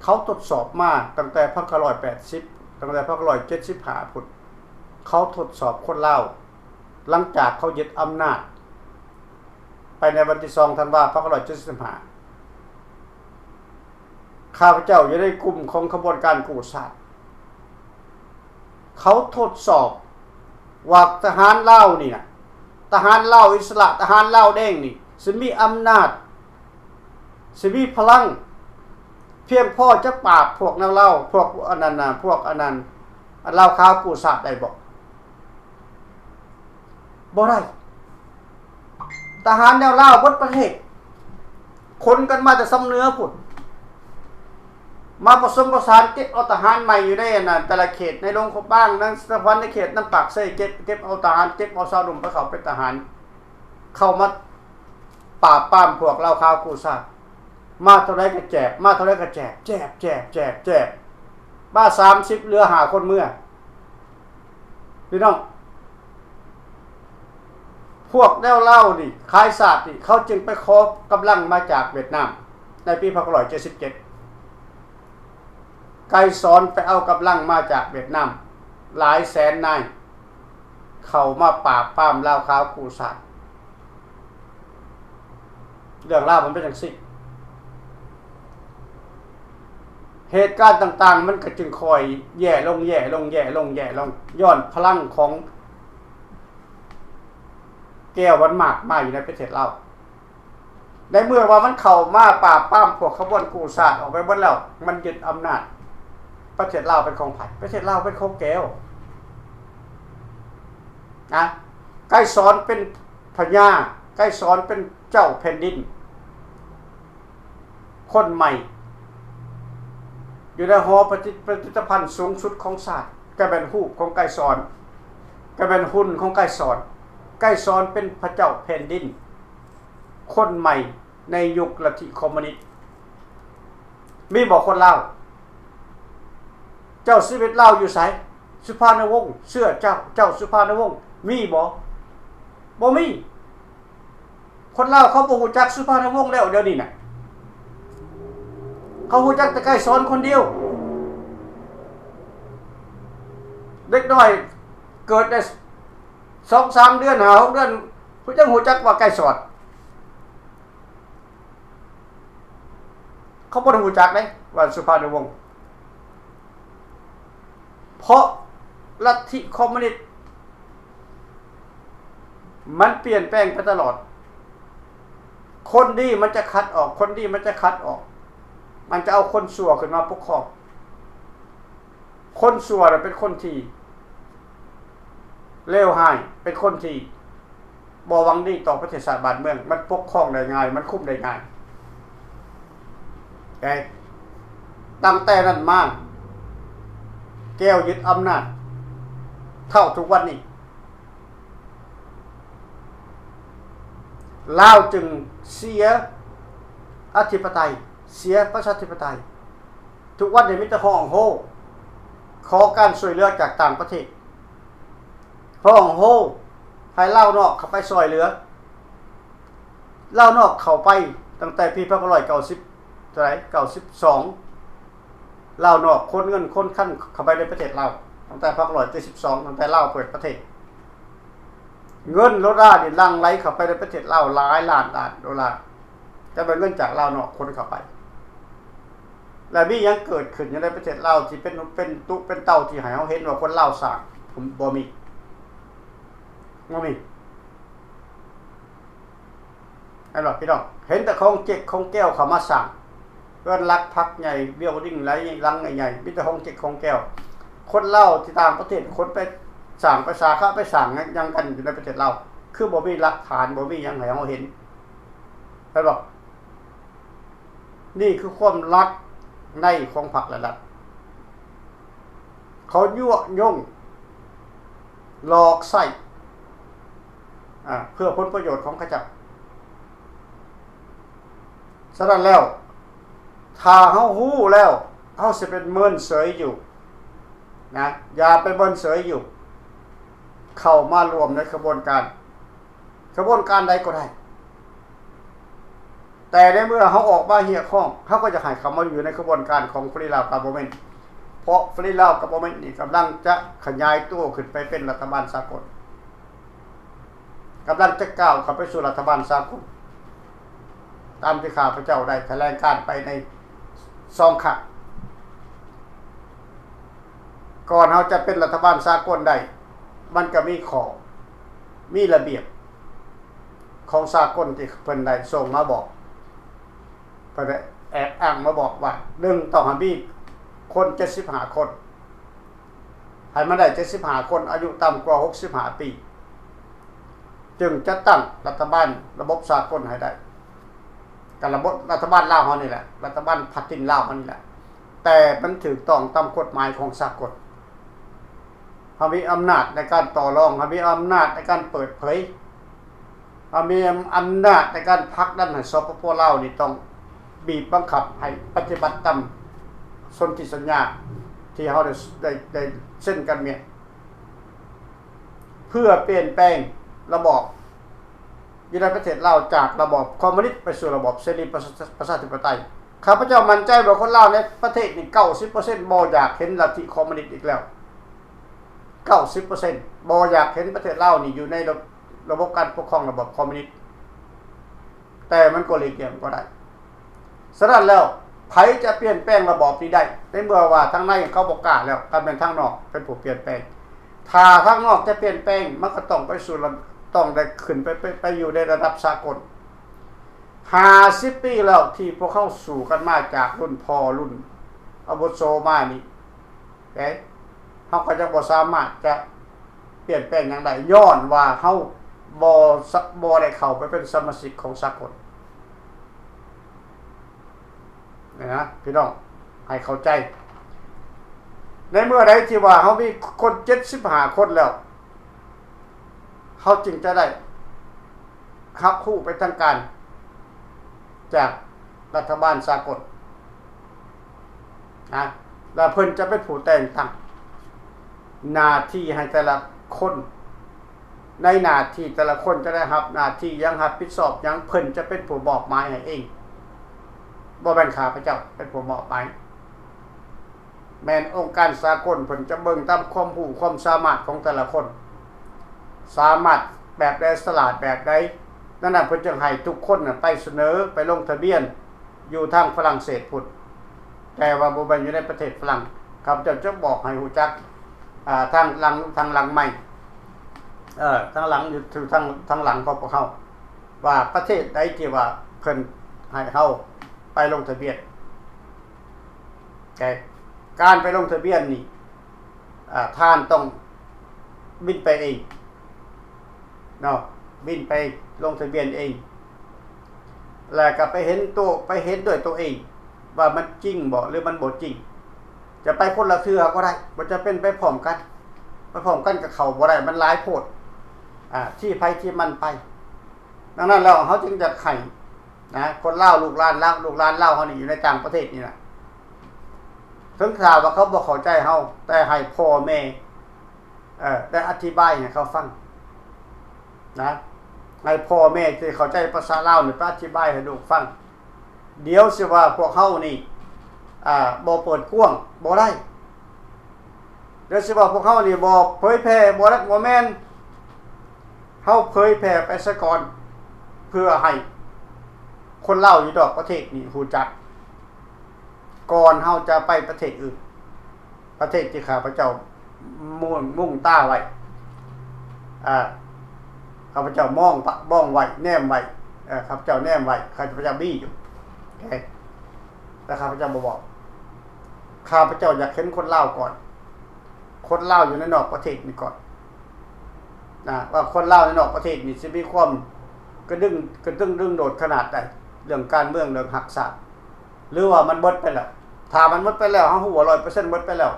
ເຂົາທົດສອບມາຕັ້ງແຕ່ພັນເກົ້າຮ້ອຍແປດສິບ, ຕັ້ງແຕ່ພັນເກົ້າຮ້ອຍເຈັດສິບຫ້າພຸ້ນ. ເຂົາທົດສອບຄົນລາວ ຫຼັງຈາກເຂົາຍຶດອຳນາດໄປໃນວັນທີສອງທັນວາ ພັນເກົ້າຮ້ອຍເຈັດສິບຫ້າ, ຂ້າພະເຈົ້າຢູ່ໃນກຸ່ມຂອງຂະບວນການກູ້ຊາດ. ເຂົາທົດສອບວ່າທະຫານລາວນີ້ນະ, ທະຫານລາວອິດສະຫຼະ, ທະຫານລາວແດງນີ້ ຊິມີອຳນາດ, ຊິມີພະລັງພຽງພໍຈະປາບພວກແນວລາວ, ພວກອັນນັ້ນນະ, ພວກອັນນັ້ນ, ອັນລາວຂາວກູ້ຊາດໄດ້ບໍ່? ບໍ່ໄດ້. ທະຫານແນວລາວເບິດປະເທດ ຂົນກັນມາແຕ່ຊຳເໜືອພຸ້ນ ມາປະສົມປະສານເກັບເອົາທະຫານໃໝ່ຢູ່ໃນອັນນັ້ນ ແຕ່ລະເຂດ ໃນຫຼວງພະບາງ, ໃນສະຫວັນນະເຂດ, ນຳປາກເຊ ເກັບ, ເກັບເອົາທະຫານ, ເກັບເອົາຊາວໜຸ່ມໄປເຂົ້າເປັນທະຫານ, ເຂົ້າມາປາບປາມພວກລາວຂາວກູ້ຊາດ. ມາເທົ່າໃດກໍແຈກ, ມາເທົ່າໃດກໍແຈກ, ແຈກ, ແຈກ, ແຈກ, ແຈກ. ມາສາມສິບ ເຫຼືອຫ້າຄົນເມືອ. ພີ່ນ້ອງ, ພວກແນວລາວນີ້ ຂາຍຊາດນີ້ ເຂົາຈຶ່ງໄປຂໍກຳລັງມາຈາກຫວຽດນາມ ໃນປີພັນເກົ້າຮ້ອຍເຈັດສິບເຈັດ ໄກສອນໄປເອົາກຳລັງມາຈາກຫວຽດນາມຫຼາຍແສນນາຍ ເຂົ້າມາປາບປາມລາວຂາວກູ້ຊາດ. ເລື່ອງລາວມັນເປັນຈັ່ງຊີ້. ເຫດການຕ່າງໆ ມັນກໍຈຶ່ງຄ່ອຍແຍ່ລົງ ແຍ່ລົງ ແຍ່ລົງ ແຍ່ລົງ ຍ້ອນພະລັງຂອງແກ້ວມັນມາກມາຍຢູ່ໃນປະເທດລາວ. ໃນເມື່ອວ່າມັນເຂົ້າມາປາບປາມພວກຂະບວນກູ້ຊາດອອກໄປເບິດແລ້ວ, ມັນຍຶດອຳນາດ. ປະເທດລາວເປັນຂອງໃຜ? ປະເທດລາວເປັນຂອງແກ້ວນະ. ໄກສອນເປັນພະຍາ, ໄກສອນເປັນເຈົ້າແຜ່ນດິນຄົນໃໝ່ ຢູ່ໃນຫໍປະຕິ ປະຕິດຕະພັນສູງສຸດຂອງຊາດ, ກໍແມ່ນຮູບຂອງໄກສອນ, ກໍແມ່ນຫຸ່ນຂອງໄກສອນ. ໄກສອນເປັນພະເຈົ້າແຜ່ນດິນ ຄົນໃໝ່ໃນຍຸກລັດທິຄອມມູນິດ. ມີບໍ່ຄົນລາວ? ເຈົ້າຊີວິດລາວຢູ່ໃສ? ສຸພານຸວົງ ເຊື້ອເຈົ້າ ເຈົ້າສຸພານຸວົງ ມີບໍ່? ບໍ່ມີ. ຄົນລາວເຂົາບໍ່ຮູ້ຈັກສຸພານຸວົງແລ້ວ ດຽວນີ້ນະ. ເຂົາຮູ້ຈັກແຕ່ໄກສອນຄົນດຽວ. ເດັກນ້ອຍເກີດໄດ້ສອງສາມເດືອນ ຫ້າຫົກເດືອນ ເພິ່ນຍັງຮູ້ຈັກວ່າໄກສອນ. ເຂົາບໍ່ໄດ້ຮູ້ຈັກເດ້ວ່າສຸພານຸວົງ ເພາະລັດທິຄອມມູນິດມັນປ່ຽນແປງໄປຕະຫຼອດ. ຄົນດີມັນຈະຄັດອອກ ຄົນດີມັນຈະຄັດອອກ ມັນຈະເອົາຄົນຊົ່ວຂຶ້ນມາປົກຄອງ. ຄົນຊົ່ວນະເປັນຄົນທີ່ເລວຮ້າຍ ເປັນຄົນທີ່ບໍ່ຫວັງດີຕໍ່ປະເທດຊາດບ້ານເມືອງ, ມັນປົກຄອງໄດ້ງ່າຍ ມັນຄຸມໄດ້ງ່າຍ. ແຕ່ຕັ້ງແຕ່ນັ້ນມາ ແກ້ວຍຶດອຳນາດເທົ່າທຸກວັນນີ້ ລາວຈຶ່ງເສຍອະທິປະໄຕ ເສຍປະຊາທິປະໄຕ. ທຸກວັນນີ້ມີແຕ່ຮ້ອງໂຮ ຂໍການຊ່ວຍເຫຼືອຈາກຕ່າງປະເທດ ຮ້ອງໂຮໃຫ້ລາວນອກເຂົ້າໄປຊ່ວຍເຫຼືອ. ລາວນອກເຂົ້າໄປຕັ້ງແຕ່ປີພັນເກົ້າຮ້ອຍເກົ້າສິບ ເທົ່າໃດ ເກົ້າສິບສອງ ລາວນອກຂົນເງິນຂົນຄຳເຂົ້າໄປໃນປະເທດລາວ ຕັ້ງແຕ່ພັນເກົ້າຮ້ອຍເຈັດສິບສອງ ຕັ້ງແຕ່ລາວເປີດປະເທດ. ເງິນໂດລານີ້ຫຼັ່ງໄຫຼເຂົ້າໄປໃນປະເທດລາວຫຼາຍລ້ານລ້ານໂດລາ ແຕ່ວ່າເງິນຈາກລາວນອກຂົນເຂົ້າໄປ. ແລະ ມີຫຍັງເກີດຂຶ້ນຢູ່ໃນປະເທດລາວທີ່ເປັນ ເປັນຕຸເປັນເຕົ່າທີ່ໃຫ້ເຮົາເຫັນວ່າຄົນລາວສ້າງ? ບໍ່ມີ ບໍ່ມີ. ແມ່ນບໍ່ພີ່ນ້ອງ? ເຫັນແຕ່ຂອງເຈັກຂອງແກ້ວເຂົ້າມາສ້າງເຮືອນຫຼັກພັກໃຫຍ່ building ຫຼາຍຫຼັງໃຫຍ່ໆ ມີແຕ່ຂອງເຈັກຂອງແກ້ວ. ຄົນລາວທີ່ຕ່າງປະເທດຂົນໄປສ້າງ ໄປສາຂະ ໄປສ້າງຫຍັງກັນຢູ່ໃນປະເທດລາວ ຄືບໍ່ມີຫຼັກຖານ ບໍ່ມີຫຍັງໃຫ້ເຮົາເຫັນ? ແມ່ນບໍ່? ນີ້ຄືຄວາມລັກໃນຂອງພັກແລະລັດ ເຂົາຍົວະຍົງຫຼອກໃຊ້ ອາ ເພື່ອຜົນປະໂຫຍດຂອງເຂົາເຈົ້າ. ສະນັ້ນແລ້ວ ຖ້າເຮົາຮູ້ແລ້ວ ເຮົາຊິເປັນເມີນເສີຍຢູ່ນະ, ຢ່າໄປເມີນເສີຍຢູ່, ເຂົ້າມາຮ່ວມໃນຂະບວນການ ຂະບວນການໃດກໍໄດ້ ແຕ່ໃນເມື່ອເຮົາອອກມາຮຽກຮ້ອງ ເຮົາກໍຢາກໃຫ້ເຂົ້າມາຢູ່ໃນຂະບວນການຂອງ Free Lao Government ເພາະ Free Lao Government ນີ້ກຳລັງຈະຂະຫຍາຍຕົວຂຶ້ນໄປເປັນລັດຖະບານສາກົນ, ກຳລັງຈະກ້າວເຂົ້າໄປສູ່ລັດຖະບານສາກົນ ຕາມທີ່ຂ້າພະເຈົ້າໄດ້ຖະແຫຼງການໄປໃນສອງຄັ້ງ. ກ່ອນເຮົາຈະເປັນລັດຖະບານສາກົນໄດ້ ມັນກໍມີຂໍ້ ມີລະບຽບຂອງສາກົນທີ່ເພິ່ນໄດ້ສົ່ງມາບອກ, ເພິ່ນໄດ້ແອບອ້າງມາບອກວ່າ ໜຶ່ງ ຕ້ອງໃຫ້ມີຄົນເຈັດສິບຫ້າຄົນ, ໃຫ້ມັນໄດ້ເຈັດສິບຫ້າຄົນ ອາຍຸຕ່ຳກວ່າຫົກສິບຫ້າປີ ຈຶ່ງຈັດຕັ້ງລັດຖະບານລະບົບສາກົນໃຫ້ໄດ້. ກະລະບົບລັດຖະບານລາວເຮົານີ້ແຫຼະ, ລັດຖະບານພັດຖິ່ນລາວເຮົານີ້ແຫຼະ, ແຕ່ມັນຖືກຕ້ອງຕາມກົດໝາຍຂອງສາກົນ. ເຮົາມີອຳນາດໃນການຕໍ່ລອງ, ເຮົາມີອຳນາດໃນການເປີດເຜີຍ, ເຮົາມີອຳນາດໃນການຜັກດັນໃຫ້ ສປປ ລາວນີ້ຕ້ອງບີບບັງຄັບໃຫ້ປະຕິບັດຕາມສົນທິສັນຍາທີ່ເຮົາໄດ້ ໄດ້ ໄດ້ເຊັນກັນເມຍ ເພື່ອປ່ຽນແປງລະບອບ ຢູ່ໃນປະເທດລາວ ຈາກລະບອບຄອມມູນິດໄປສູ່ລະບອບເສລີປະຊາ ປະຊາທິປະໄຕ. ຂ້າພະເຈົ້າໝັ້ນໃຈວ່າຄົນລາວໃນປະເທດນີ້ ເກົ້າສິບເປີເຊັນ ບໍ່ຢາກເຫັນລັດທິຄອມມູນິດອີກແລ້ວ. ເກົ້າສິບເປີເຊັນ ບໍ່ຢາກເຫັນປະເທດລາວນີ້ຢູ່ໃນລະ ລະບົບການປົກຄອງລະບອບຄອມມູນິດ. ແຕ່ມັນກໍຫຼີກລ່ຽງບໍ່ໄດ້. ສະນັ້ນແລ້ວ ໃຜຈະປ່ຽນແປງລະບອບນີ້ໄດ້ ໃນເມື່ອວ່າທາງໃນເຂົາບໍ່ກ້າແລ້ວ ກະແມ່ນທາງນອກເປັນຜູ້ປ່ຽນແປງ. ຖ້າທາງນອກຈະປ່ຽນແປງ ມັນກໍຕ້ອງໄປສູ່ລະ ຕ້ອງໄດ້ຂຶ້ນໄປ ໄປ ໄປຢູ່ໃນລະດັບສາກົນ. ຫ້າສິບປີແລ້ວທີ່ພວກເຮົາສູ້ກັນມາຈາກລຸ້ນພໍ່ລຸ້ນອາວຸໂສມານີ້ ເອີ ເຮົາກໍຍັງບໍ່ສາມາດຈະປ່ຽນແປງຫຍັງໄດ້ ຍ້ອນວ່າເຮົາບໍ່ສະ ບໍ່ໄດ້ເຂົ້າໄປເປັນສະມາຊິກຂອງສາກົນ. ນີ້ນະ ພີ່ນ້ອງ ໃຫ້ເຂົ້າໃຈ. ໃນເມື່ອໃດທີ່ວ່າເຮົາມີຄົນເຈັດສິບຫ້າຄົນແລ້ວ ເຮົາຈຶ່ງຈະໄດ້ຮັບຮູ້ເປັນທາງການຈາກລັດຖະບານສາກົນນະ ແລ້ວເພິ່ນຈະເປັນຜູ້ແຕ່ງຕັ້ງໜ້າທີ່ໃຫ້ແຕ່ລະຄົນ. ໃນໜ້າທີ່ແຕ່ລະຄົນຈະໄດ້ຮັບໜ້າທີ່ຫຍັງ ຮັບຜິດຊອບຫຍັງ ເພິ່ນຈະເປັນຜູ້ມອບໝາຍໃຫ້ເອງ. ບໍ່ແມ່ນຂ້າພະເຈົ້າເປັນຜູ້ມອບໝາຍ. ແມ່ນອົງການສາກົນເພິ່ນຈະເບິ່ງຕາມຄວາມຮູ້ຄວາມສາມາດຂອງແຕ່ລະຄົນ ສາມາດແບບໃດ ສະຫຼາດແບບໃດ. ນັ້ນນະ ເພິ່ນຈຶ່ງໃຫ້ທຸກຄົນນະໄປສະເໜີ ໄປລົງທະບຽນຢູ່ທາງຝຣັ່ງເສດພຸ້ນ ແຕ່ວ່າບໍ່ແມ່ນຢູ່ໃນປະເທດຝຣັ່ງ. ຂ້າພະເຈົ້າຈະບອກໃຫ້ຮູ້ຈັກ ອ່າ ທາງຫຼັງ ທາງຫຼັງໄມ ເອີ ທາງຫຼັງ ຢູ່ທາງ ທາງຫຼັງຂອງພວກເຮົາ ວ່າປະເທດໃດທີ່ວ່າເພິ່ນໃຫ້ເຮົາໄປລົງທະບຽນ. ແຕ່ການໄປລົງທະບຽນນີ້ ອ່າ ທ່ານຕ້ອງບິນໄປເອງເນາະ ບິນໄປລົງທະບຽນເອງ ແລ້ວກໍໄປເຫັນໂຕ ໄປເຫັນດ້ວຍໂຕເອງວ່າມັນຈິງບໍ່ ຫຼື ມັນບໍ່ຈິງ. ຈະໄປຄົນລະເທື່ອກໍໄດ້ ບໍ່ຈຳເປັນໄປພ້ອມກັນ. ໄປພ້ອມກັນກໍເຂົ້າບໍ່ໄດ້ ມັນຫຼາຍໂພດ ອ່າ ທີ່ໃຜທີ່ມັນໄປ. ດັ່ງນັ້ນແລ້ວ ເຮົາຈຶ່ງຢາກໃຫ້ນະ ຄົນລາວ ລູກຫຼານລາວ ລູກຫຼານລາວເຮົານີ້ຢູ່ໃນຕ່າງປະເທດນີ້ນະ ເຖິງຖ້າວ່າເຂົາບໍ່ເຂົ້າໃຈເຮົາ ແຕ່ໃຫ້ພໍ່ແມ່ ເອີ ໄດ້ອະທິບາຍໃຫ້ເຂົາຟັງນະ ໃຫ້ພໍ່ແມ່ທີ່ເຂົ້າໃຈພາສາລາວນີ້ໄປອະທິບາຍໃຫ້ລູກຟັງ. ດຽວຊິວ່າພວກເຮົານີ້ ອ່າ ບໍ່ເປີດກວ້າງ ບໍ່ໄດ້. ດຽວຊິວ່າພວກເຮົານີ້ບໍ່ເຜີຍແຜ່ ບໍ່ ບໍ່ແມ່ນ. ເຮົາເຜີຍແຜ່ໄປຊະກ່ອນ ເພື່ອໃຫ້ຄົນລາວຢູ່ນອກປະເທດນີ້ຮູ້ຈັກ ກ່ອນເຮົາຈະໄປປະເທດອື່ນ ປະເທດທີ່ຂ້າພະເຈົ້າມຸ້ງ ມຸ້ງຕາໄວ້ ອ່າ ຂ້າພະເຈົ້າມອງ ມອງໄວ້ ແນມໄວ້ ເອີ ຂ້າພະເຈົ້າແນມໄວ້ ຂ້າພະເຈົ້າມີຢູ່ ແຕ່ ແຕ່ຂ້າພະເຈົ້າບໍ່ບອກ. ຂ້າພະເຈົ້າຢາກເຫັນຄົນລາວກ່ອນ ຄົນລາວຢູ່ໃນນອກປະເທດນີ້ກ່ອນນະ ວ່າຄົນລາວໃນນອກປະເທດນີ້ຊິມີຄວາມກະດຶງ ກະດຶງດຶງໂດດຂະໜາດໃດ ເລື່ອງການເມືອງ ເລື່ອງຮັກຊາດ ຫຼືວ່າມັນໝົດໄປແລ້ວ. ຖ້າມັນໝົດໄປແລ້ວ ເຮົາຮູ້ວ່າຮ້ອຍເປີເຊັນໝົດໄປແລ້ວ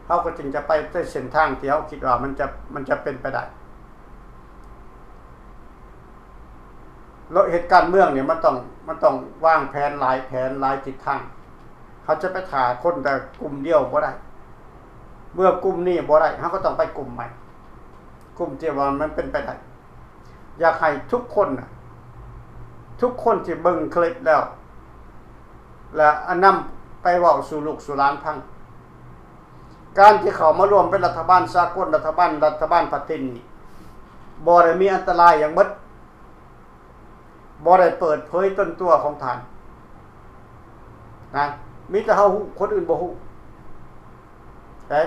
ເຮົາກໍຈຶ່ງຈະໄປໃນເສັ້ນທາງທີ່ເຮົາຄິດວ່າມັນຈະ ມັນຈະເປັນໄປໄດ້. ເຮັດການເມືອງນີ້ມັນຕ້ອງ ມັນຕ້ອງວາງແຜນຫຼາຍແຜນ ຫຼາຍທິດທາງ. ເຮົາຈະໄປຖ້າຄົນແຕ່ກຸ່ມດຽວບໍ່ໄດ້. ເມື່ອກຸ່ມນີ້ບໍ່ໄດ້ ເຮົາກໍຕ້ອງໄປກຸ່ມໃໝ່ ກຸ່ມທີ່ວ່າມັນເປັນໄປໄດ້. ຢາກໃຫ້ທຸກຄົນນະ ທຸກຄົນທີ່ເບິ່ງຄລິບແລ້ວ ແລະ ນຳໄປເວົ້າສູ່ລູກສູ່ຫຼານຟັງ. ການທີ່ເຂົ້າມາຮ່ວມເປັນລັດຖະບານສາກົນ, ລັດຖະບານ, ລັດຖະບານປະຕິນນີ້ ບໍ່ໄດ້ມີອັນຕະລາຍຫຍັງເບິດ, ບໍ່ໄດ້ເປີດເຜີຍຕົນຕົວຂອງທ່ານນະ, ມີແຕ່ເຮົາຮູ້, ຄົນອື່ນບໍ່ຮູ້ເດ້.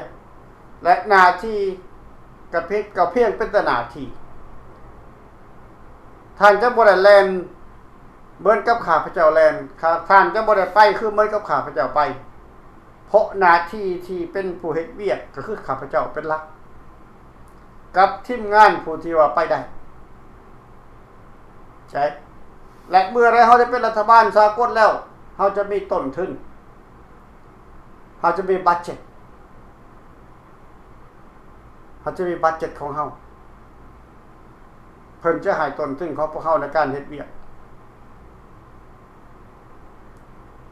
ແລະ ໜ້າທີ່ກະພຽງ, ກະພຽງເປັນແຕ່ໜ້າທີ່. ທ່ານຈະບໍ່ໄດ້ແລ່ນເໝືອນກັບຂ້າພະເຈົ້າແລ່ນ, ຂ້າ, ທ່ານຈະບໍ່ໄດ້ໄປຄືເໝືອນກັບຂ້າພະເຈົ້າໄປ. ເພາະໜ້າທີ່ທີ່ເປັນຜູ້ເຮັດວຽກກໍຄືຂ້າພະເຈົ້າເປັນຫຼັກ ກັບທີມງານຜູ້ທີ່ວ່າໄປໄດ້. ໃຊ່? ແລະ ເມື່ອໃດເຮົາໄດ້ເປັນລັດຖະບານສາກົນແລ້ວ, ເຮົາຈະມີຕົ້ນທຶນ, ເຮົາຈະມີບັດເຈັດ, ເຮົາຈະມີບັດເຈັດຂອງເຮົາ. ເພິ່ນຈະໃຫ້ຕົ້ນທຶນຂອງພວກເຮົາໃນການເຮັດວຽກ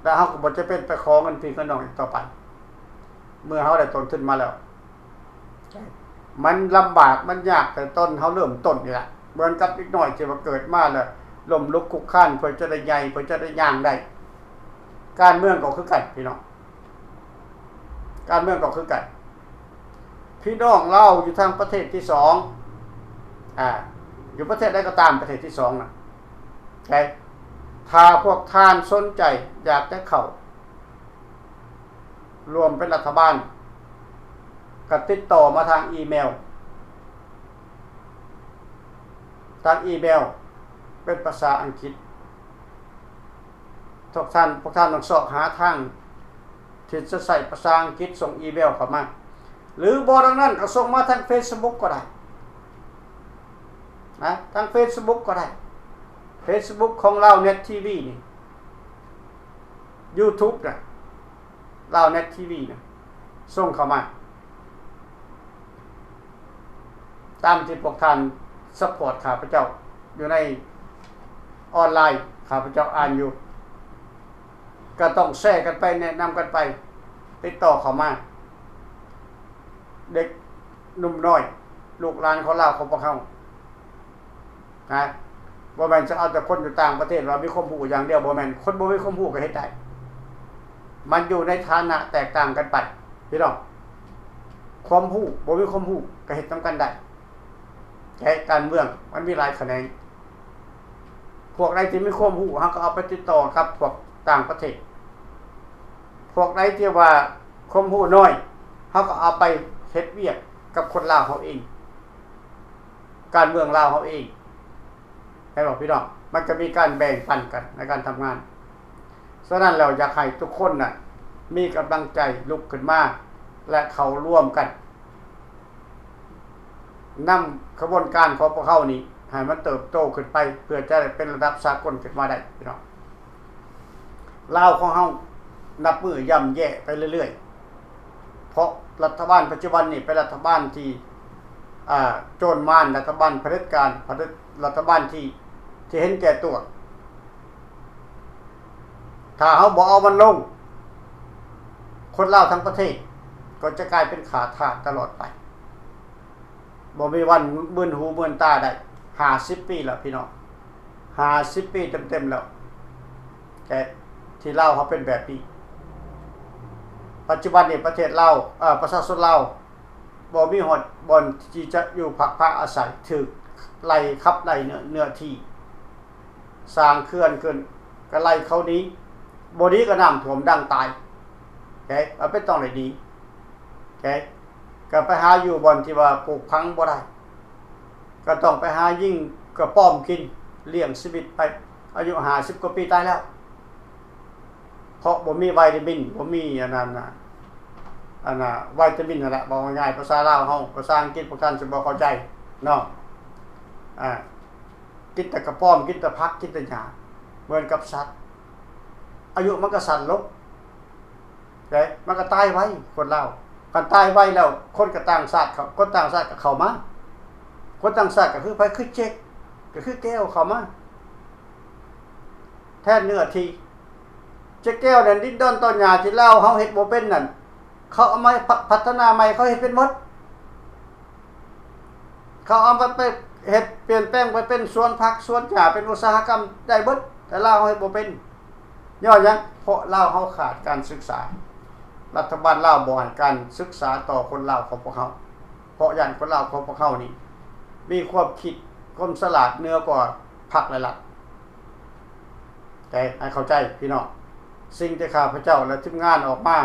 ແລະ ເຮົາກໍບໍ່ຈຳເປັນໄປຂໍເງິນພີ່ເງິນນ້ອງອີກຕໍ່ໄປ. ເມື່ອເຮົາໄດ້ຕົ້ນທຶນມາແລ້ວ, ມັນລຳບາກ, ມັນຍາກແຕ່ຕອນເຮົາເລີ່ມຕົ້ນນີ້ລະ. ເໝືອນກັບເດັກນ້ອຍທີ່ວ່າເກີດມາແລ້ວລົ້ມລຸກຄຸກຄານ ເພື່ອຈະໄດ້ໃຫຍ່ ເພື່ອຈະໄດ້ຍ່າງໄດ້. ການເມືອງກໍຄືກັນພີ່ນ້ອງ, ການເມືອງກໍຄືກັນ. ພີ່ນ້ອງລາວຢູ່ທາງປະເທດທີສອງ ອາ ຢູ່ປະເທດໃດກໍຕາມ ປະເທດທີສອງນະ ໃດ ຖ້າພວກທ່ານສົນໃຈຢາກຈະເຂົ້າ ຮ່ວມເປັນລັດຖະບານ ກໍຕິດຕໍ່ມາທາງອີເມວ, ທາງອີເມວເປັນພາສາອັງກິດ. ພວກທ່ານ, ພວກທ່ານຕ້ອງຊອກຫາທາງທີ່ຈະໃຊ້ພາສາອັງກິດ ສົ່ງອີເມວເຂົ້າມາ ຫຼືບໍ່ດັ່ງນັ້ນກໍສົ່ງມາທາງເຟສບຸກກໍໄດ້ນະ, ທາງເຟສບຸກກໍໄດ້, ເຟສບຸກຂອງລາວເນັດທີວີນີ້, ຢູທູບນະ ລາວເນັດທີວີນະ ສົ່ງເຂົ້າມາ ຕາມທີ່ພວກທ່ານຊັບພອດຂ້າພະເຈົ້າຢູ່ໃນອອນລາຍ ຂ້າພະເຈົ້າອ່ານຢູ່ ກໍຕ້ອງແຊກັນໄປ ແນະນຳກັນໄປ ຕິດຕໍ່ເຂົ້າມາ ເດັກໜຸ່ມນ້ອຍ ລູກຫຼານຂອງລາວຂອງພວກເຮົາ ນະ ບໍ່ແມ່ນຈະເອົາແຕ່ຄົນຢູ່ຕ່າງປະເທດວ່າມີຄວາມຮູ້ຢ່າງດຽວ, ບໍ່ແມ່ນ, ຄົນບໍ່ມີຄວາມຮູ້ກໍເຮັດໄດ້. ມັນຢູ່ໃນຖານະແຕກຕ່າງກັນໄປ ພີ່ນ້ອງ, ຄວາມຮູ້ ບໍ່ມີຄວາມຮູ້ກໍເຮັດນຳກັນໄດ້. ແຕ່ການເມືອງມັນມີຫຼາຍຂະແໜງ, ພວກໃດທີ່ມີຄວາມຮູ້ ເຮົາກໍເອົາໄປຕິດຕໍ່ກັບພວກຕ່າງປະເທດ, ພວກໃດທີ່ວ່າຄວາມຮູ້ນ້ອຍ ເຮົາກໍເອົາໄປເຮັດວຽກກັບຄົນລາວເຮົາເອງ. ການເມືອງລາວເຮົາເອງ ແມ່ນບໍ່ພີ່ນ້ອງ? ມັນຈະມີການແບ່ງປັນກັນໃນການທຳງານ. ສະນັ້ນແລ້ວ ຢາກໃຫ້ທຸກຄົນນະ ມີກຳລັງໃຈລຸກຂຶ້ນມາ ແລະ ເຂົ້າຮ່ວມກັນ ນຳຂະບວນການຂອງພວກເຮົານີ້ ໃຫ້ມັນເຕີບໂຕຂຶ້ນໄປ ເພື່ອຈະໄດ້ເປັນລະດັບສາກົນຂຶ້ນມາໄດ້ ພີ່ນ້ອງ. ລາວຂອງເຮົານັບມື້ຍ່ຳແຍ່ໄປເລື້ອຍໆ ເພາະລັດຖະບານປັດຈຸບັນນີ້ເປັນລັດຖະບານທີ່ ອ່າ ໂຈນມານ, ລັດຖະບານຜະເດັດການ, ຜະເດັດ, ລັດຖະບານທີ່, ທີ່ເຫັນແກ່ຕົວ. ຖ້າເຮົາບໍ່ເອົາມັນລົງ, ຄົນລາວທັງປະເທດກໍຈະກາຍເປັນຂ້າທາດຕະຫຼອດໄປ. ບໍ່ມີວັນມື່ນຫູມື່ນຕາໄດ້. ຫ້າສິບປີແລ້ວພີ່ນ້ອງ, ຫ້າສິບປີເຕັມໆແລ້ວ ແຕ່ທີ່ລາວເຮົາເປັນແບບນີ້. ປັດຈຸບັນນີ້ປະເທດລາວ, ເອີ, ປະຊາຊົນລາວບໍ່ມີຮອດບ່ອນທີ່ຈະຢູ່ພັກພາອາໄສ, ຖືກໄລ່ຂັບໄລ່ເນື້ອ, ເນື້ອທີ່. ສ້າງເຂື່ອນຂຶ້ນກໍໄລ່ເຂົາໜີ, ບໍ່ໜີກໍນ້ຳຖ້ວມດັງຕາຍ. ເອີ ມັນເປັນຕ້ອງໄດ້ໜີ. ເອີ ກໍໄປຫາຢູ່ບ່ອນທີ່ວ່າປູກຝັງບໍ່ໄດ້, ກໍຕ້ອງໄປຫາຍິງກະປ້ອມກິນ ລ້ຽງຊີວິດໄປ. ອາຍຸຫ້າສິບກວ່າປີຕາຍແລ້ວ ເພາະບໍ່ມີໄວຕາມິນ, ບໍ່ມີອັນນັ້ນນະ, ອັນນະ ໄວຕາມິນນັ້ນແຫຼະ. ເວົ້າງ່າຍໆ ພາສາລາວເຮົາ, ພາສາອັງກິດພວກທ່ານຊິບໍ່ເຂົ້າໃຈເນາະ. ອາ ກິນແຕ່ກະປ້ອມ, ກິນແຕ່ຜັກ, ກິນແຕ່ຫຍ້າ ເໝືອນກັບສັດ. ອາຍຸມັນກໍສັ້ນລົງເດ້, ມັນກໍຕາຍໄວ ຄົນລາວ. ຄັນຕາຍໄວແລ້ວ ຄົນກໍຕ່າງຊາດເຂົ້າ, ຄົນຕ່າງຊາດກໍເຂົ້າມາ. ຄົນຕ່າງຊາດກໍຄືໃຜ? ຄືເຈັກ, ກໍຄືແກ້ວເຂົ້າມາແທນເນື້ອທີ່. ເຈັກແກ້ວນັ້ນ ດິນດອນຕອນຫຍ້າທີ່ລາວເຮົາເຮັດບໍ່ເປັນນັ້ນ ເຂົາເອົາມາ ພັດທະນາໃໝ່ ເຂົາເຮັດເປັນໝົດ. ເຂົາເອົາໄປ ໄປເຮັດ ປ່ຽນແປງໄປເປັນສວນຜັກສວນຫຍ້າ ເປັນອຸດສາຫະກຳໄດ້ເບິດ, ແຕ່ລາວເຮົາເຮັດບໍ່ເປັນ. ຍ້ອນຫຍັງ? ເພາະລາວເຮົາຂາດການສຶກສາ. ລັດຖະບານລາວບໍ່ໃຫ້ການສຶກສາຕໍ່ຄົນລາວຂອງພວກເຮົາ, ເພາະຢ້ານຄົນລາວຂອງພວກເຮົານີ້ມີຄວາມຄິດ, ຄວາມສະຫຼາດເໜືອກວ່າພັກ ແລະ ລັດ. ແຕ່ໃຫ້ເຂົ້າໃຈພີ່ນ້ອງ, ສິ່ງທີ່ຂ້າພະເຈົ້າ ແລະ ທີມງານອອກມາ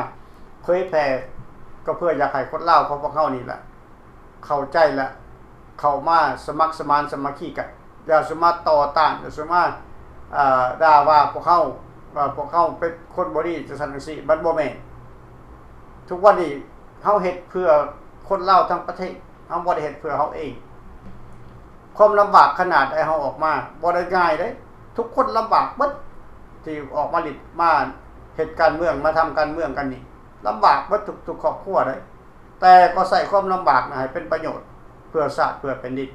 ເຜີຍແຜ່ ກໍເພື່ອຢາກໃຫ້ຄົນລາວຂອງພວກເຮົານີ້ແຫຼະ ເຂົ້າໃຈ ແລະ ເຂົ້າມາສະໝັກສະໝານສາມັກຄີກັນ. ຢ່າສູ່ມາຕໍ່ຕ້ານ, ຢ່າສູ່ມາ ເອີ ດ່າວ່າພວກເຮົາ ວ່າພວກເຮົາເປັນຄົນບໍ່ດີ ຈັ່ງຊັ້ນຈັ່ງຊີ້. ມັນບໍ່ແມ່ນ. ທຸກວັນນີ້ເຮົາເຮັດເພື່ອຄົນລາວທັງປະເທດ, ເຮົາບໍ່ໄດ້ເຮັດເພື່ອເຮົາເອງ. ຄວາມລຳບາກຂະໜາດໃດເຮົາອອກມາ ບໍ່ໄດ້ງ່າຍເດ້. ທຸກຄົນລຳບາກເບິດ ທີ່ອອກມາຫຼິ້ນ ມາເຮັດການເມືອງ, ມາທຳການເມືອງກັນນີ້ ລຳບາກເບິດທຸກ, ທຸກຄອບຄົວເດ້. ແຕ່ກໍໃຊ້ຄວາມລຳບາກນະໃຫ້ເປັນປະໂຫຍດ ເພື່ອຊາດ ເພື່ອແຜ່ນດິນ.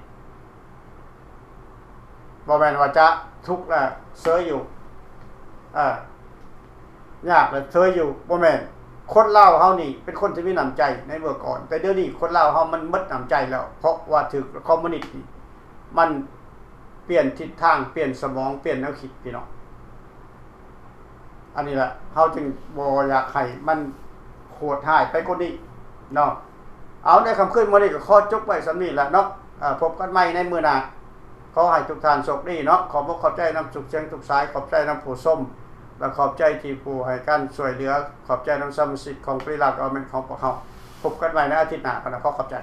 ບໍ່ແມ່ນວ່າຈະທຸກແລ້ວເຊີຍຢູ່, ເອີ ຍາກແລ້ວເຊີຍຢູ່, ບໍ່ແມ່ນ. ຄົນລາວເຮົານີ້ເປັນຄົນທີ່ມີນ້ຳໃຈໃນເມື່ອກ່ອນ, ແຕ່ດຽວນີ້ຄົນລາວເຮົາມັນໝົດນ້ຳໃຈແລ້ວ ເພາະວ່າຖືກຄອມມູນິດນີ້ ມັນ ປ່ຽນທິດທາງ, ປ່ຽນສະໝອງ, ປ່ຽນແນວຄິດ ພີ່ນ້ອງ. ອັນນີ້ລະ ເຮົາຈຶ່ງບໍ່ຢາກໃຫ້ມັນໂຫດຮ້າຍໄປກວ່ານີ້ເນາະ. ເອົາ ໃນຄ່ຳຄືນມື້ນີ້ກໍຂໍຈົບໄວ້ສ່ຳນີ້ລະເນາະ. ເອີ ພົບກັນໃໝ່ໃນມື້ໜ້າ. ຂໍໃຫ້ທຸກທ່ານໂຊກດີເນາະ. ຂອບອົກຂອບໃຈນຳທຸກສຽງທຸກສາຍ, ຂອບໃຈນຳຜູ້ຊົມ ແລະ ຂອບໃຈທີ່ຜູ້ໃຫ້ການຊ່ວຍເຫຼືອ, ຂອບໃຈນຳສະມາຊິກຂອງ Gorilla Government ຂອງພວກເຮົາ. ພົບກັນໃໝ່ໃນອາທິດໜ້າ. ຂໍຂອບໃຈ.